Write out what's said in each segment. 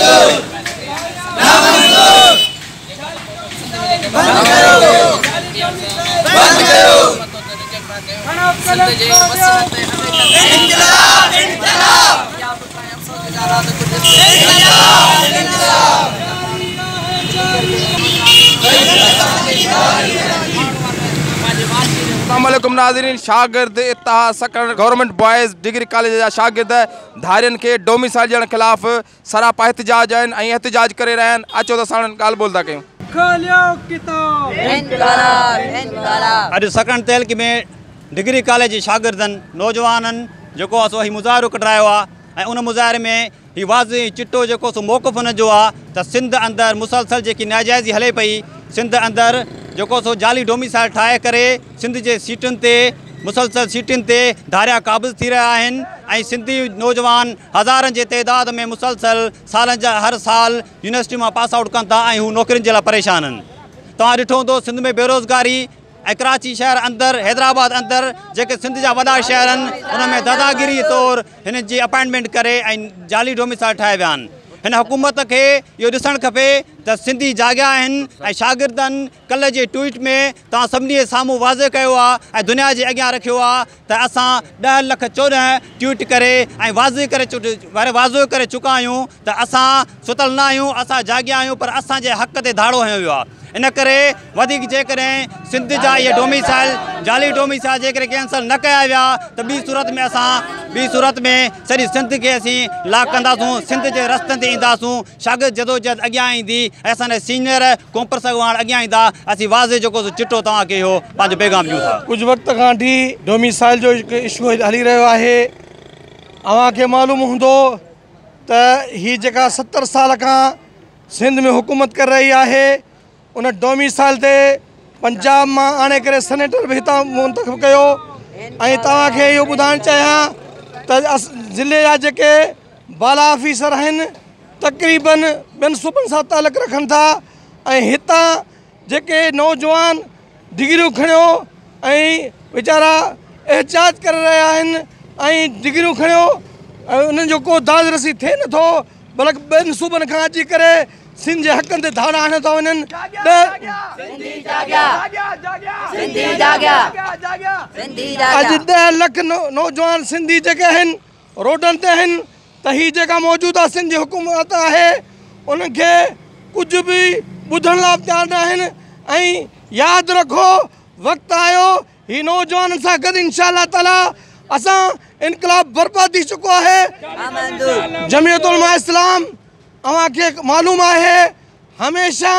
मंजूर, ना मंजूर, बंद करो, बंद करो। इंकलाब इंकलाब इंकलाब इंकलाब। अस्सलामुअलैकुम नाज़रीन, शागिर्द इत्तेहाद Sakkar government boys degree college जा शागिर्द धारियनि खे डोमिसाइल ॾियण ख़िलाफ़ सरापा एहतजाज आहिनि ऐं एहतजाज करे रहिया आहिनि। अचो त असां ॻाल्हि ॿोल था कयूं। अॼु सकरण तहलके में डिग्री कॉलेज जे शागिर्दनि नौजवाननि जेको आहे सो हीउ मुज़ाहिरो कढायो आहे ऐं उन मुज़ाहिरे में हीउ वाज़े चिटो जेको सो मौक़िफ़ हुन जो आहे त सिंध अंदरि मुसलसल जेकी नाजाइज़ी हले पई, सिंध अंदरि जेको सो जाली डोमिसाइल ठाहे करे सिंध जे सीटुनि ते मुसलसल सीटुनि ते धारिया काबिज़ थी रहिया आहिनि ऐं सिंधी नौजवान हज़ारनि जे तादाद में मुसलसल सालनि जा हर साल यूनिवर्सिटी मां पास आउट कनि था ऐं हू नौकरियुनि जे लाइ परेशान आहिनि। तव्हां ॾिठो हूंदो सिंध में बेरोज़गारी ऐं कराची शहर अंदरि, हैदराबाद अंदरि जेके सिंध जा वॾा शहर आहिनि उन में दादागिरी तौर हिननि जी अपॉइंटमेंट करे ऐं जाली डोमिसाइल ठाहे विया आहिनि। हिन हुकूमत खे इहो ॾिसणु खपे त सिंधी जाॻिया आहिनि ऐं शागिर्दनि कल्ह जे ट्वीट में तव्हां सभिनी जे साम्हूं वाज़े कयो आहे ऐं दुनिया जे अॻियां रखियो आहे त असां 10,14,000 ट्वीट करे ऐं वाज़े करे वाज़ो करे चुका आहियूं त असां सुतल न आहियूं, असां जाॻिया आहियूं, पर असांजे हक़ ते धाड़ो हयो वियो आहे। इन करे वधीक जेकॾहिं सिंध जा इहे डोमिसाइल जाली डोमिसाइल जेकॾहिं कैंसल न कया विया त ॿी सूरत में असां ॿी सूरत में सॼी सिंध खे असीं लाक कंदासूं, सिंध जे रस्तनि ते ईंदासूं, शागिर्द जदोजहद अॻियां ईंदी ऐं असांजा सीनियर कॉम्प्रस अॻवान अॻियां ईंदा। असीं वाज़े जेको चिटो तव्हांखे इहो पंहिंजो पैगाम ॾियूं था। कुझु वक़्त खां वठी डोमिसाइल जो हिकु इशू हली रहियो आहे। अव्हांखे मालूम हूंदो त हीअ जेका 70 साल खां सिंध में हुकूमत करे रही आहे, उन डोमिसाइल ते पंजाब मां आणे करे सेनेटर बि हितां मुंतख़ब कयो। ऐं तव्हांखे इहो ॿुधाइणु चाहियां त ज़िले जा जेके बाला ऑफिसर आहिनि तक़रीबन ॿियनि सूबनि सां तालुक़ रखनि था ऐं हितां जेके नौजवान डिग्रियूं खणियो ऐं वीचारा एहतजाज करे रहिया आहिनि ऐं डिग्रियूं खणियो ऐं उन्हनि जो को दाद रसी थिए नथो, बल्कि ॿियनि सूबनि खां अची करे सिंध जे हक़नि ते धाड़ा हणा था वञनि। अॼु 10 लख नौजवान सिंधी जेके आहिनि रोडनि ते आहिनि त हीअ जेका मौजूदा सिंध जी हुकूमत आहे उनखे कुझु बि ॿुधण लाइ तयारु न आहिनि। ऐं यादि रखो, वक़्तु आयो हीअ नौजवाननि सां गॾु इंशा ताला असां इनकलाब बर्पा थी चुको आहे। जमियत उलमा इस्लाम अव्हांखे मालूम आहे हमेशह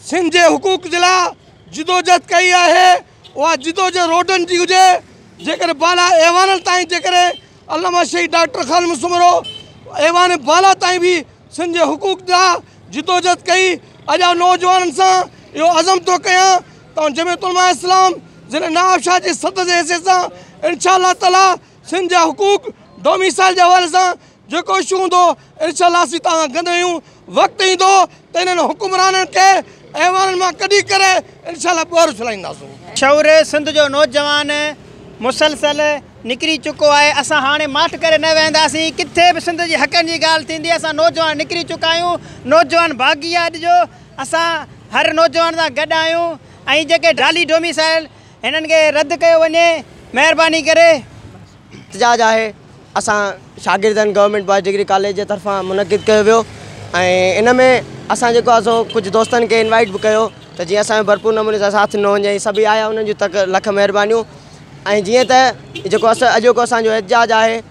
सिंध जे हुकूक जे लाइ जिदोजहद कई आहे। उहा जिदोजहद रोडनि जी हुजे, जेकॾहिं बाला ऐवाननि ताईं, जेकॾहिं अलामा शहीद डॉक्टर ख़ालिद सुमरो ऐवान बाला ताईं बि सिंध जे हुकूक लाइ जिदोजहद कई। अॼु आउं नौजवाननि सां इहो अज़म थो कयां त जमियत उलमा इस्लाम ज़िले नवाबशाह जे सदर जे हैसियत सां इंशा ताला सिंध जा हुकूक डोमिसाइल जे हवाले सां जेको इशू हूंदो इंशा असीं तव्हां गॾु आहियूं। वक़्तु ईंदो त इन्हनि हुकुमराननि खे ऐवाननि मां कढी करे इंशा ॿाहिरि उछलाईंदासूं। शऊर सिंध जो नौजवान मुसलसल निकिरी चुको आहे। असां हाणे माठ करे न वेंदासीं। किथे बि सिंध जे हक़नि जी ॻाल्हि थींदी असां नौजवान निकिरी चुका आहियूं। नौजवान बाग़ी आहे अॼु जो, असां हर नौजवान सां गॾु आहियूं ऐं जेके जाली डोमिसाइल हिननि खे रद्द कयो वञे महिरबानी करे। एहतजाज आहे असां शागिर्दनि गवर्नमेंट बॉयज़ डिग्री कॉलेज जे तरफ़ां मुनक़िद कयो वियो ऐं इन में असां जेको आहे सो कुझु दोस्तनि खे इनवाइट बि कयो त जीअं असांजो भरपूर नमूने सां साथ ॾिनो वञे। सभई आया, उन्हनि जूं तक लख महिरबानियूं। ऐं जीअं त जेको असां अॼोको असांजो एहतजाज आहे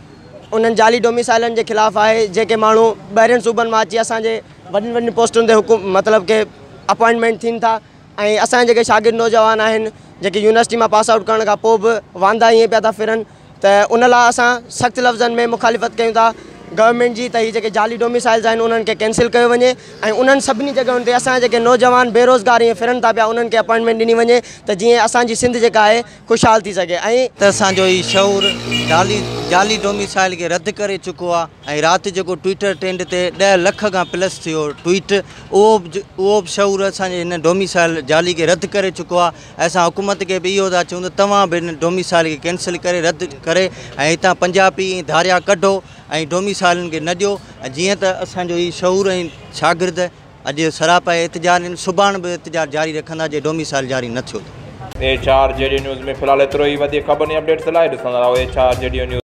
उन्हनि जाली डोमिसाइलनि जे ख़िलाफ़ आहे, जेके माण्हू ॿाहिरियुनि सूबनि मां अची असांजे वॾियुनि वॾियुनि पोस्टुनि ते हुकुम मतिलबु के अपॉइंटमेंट थियनि था। ऐं असांजा जेके शागिर्द नौजवान आहिनि जेके यूनिवर्सिटी मां पास आउट करण खां पोइ बि वांदा ईअं पिया था फिरनि, त उन लाइ असां सख़्तु लफ़्ज़नि में मुखालिफ़त कयूं था गवर्नमेंट जी त हीअ जेके जाली डोमिसाइल्स आहिनि उन्हनि खे कैंसिल कयो वञे ऐं उन्हनि सभिनी जॻहियुनि ते असांजा जेके नौजवान बेरोज़गार ईअं फिरनि था पिया उन्हनि खे अपॉइंटमेंट ॾिनी वञे त जीअं असांजी सिंध जेका आहे ख़ुशहाल थी सघे। ऐं त असांजो हीउ शऊर जाली جعلي ڊوميسائل کي رد ڪري چڪو آهي ۽ رات جيڪو ٽوئٽر ٽرينڊ تي 10 لک کان پلس ٿيو ٽوئٽ اهو به شعور اسان جي هن ڊوميسائل جعلي کي رد ڪري چڪو آهي ۽ اسان حڪومت کي به اهو ٿا چئون ته توهان به هن ڊوميسائل کي ڪينسل ڪري رد ڪري ۽ هتان پنجابي ۽ ڌاريا ڪڍو ۽ ڊوميسائلن کي نه ڏيو ۽ جيئن ته اسان جو هي شعور ۽ شاگرد اڄ سراپا احتجاج آهن سڀاڻ به احتجاج جاري رکندا جي ڊوميسائل جاري نه ٿيو ته. H R G D news ۾ في الحال ايترو ئي وڌيڪ خبرن ۽ اپڊيٽس لاء ڏسندا رهو H R G D news.